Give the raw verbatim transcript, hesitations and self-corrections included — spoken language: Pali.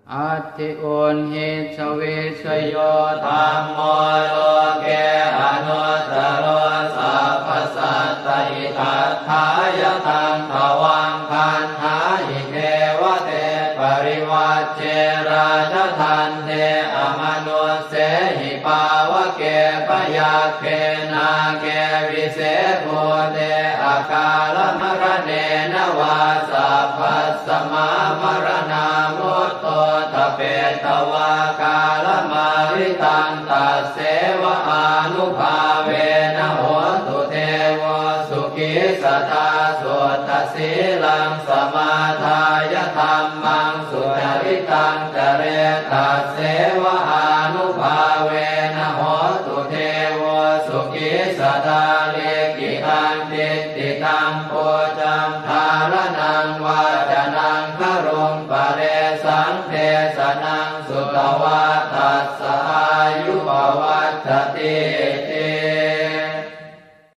Atthi uṇhissa vijayo dhammo loke anuttaro sabbasattahitatthāya taṃ tvaṃ gaṇhāhi devate parivajje rājadaṇḍe amanussehi pāvake byagghe nāge vise bhūte akālamaraṇena vā sabbasmā maraṇā mutto ṭhapetvā kālamāritaṃ tasseva ānubhāvena hotu devo sukhī sadā. Suddhasīlaṃ samādāya dhammaṃ sucaritaṃ care tasseva ānubhāvena hotu devo sukhī sadā. Likkhitaṃ cintitaṃ pūjaṃ dhāraṇaṃ vācanaṃ garuṃ paresaṃ desanaṃ sutvā tassa āyu pavaḍḍhati.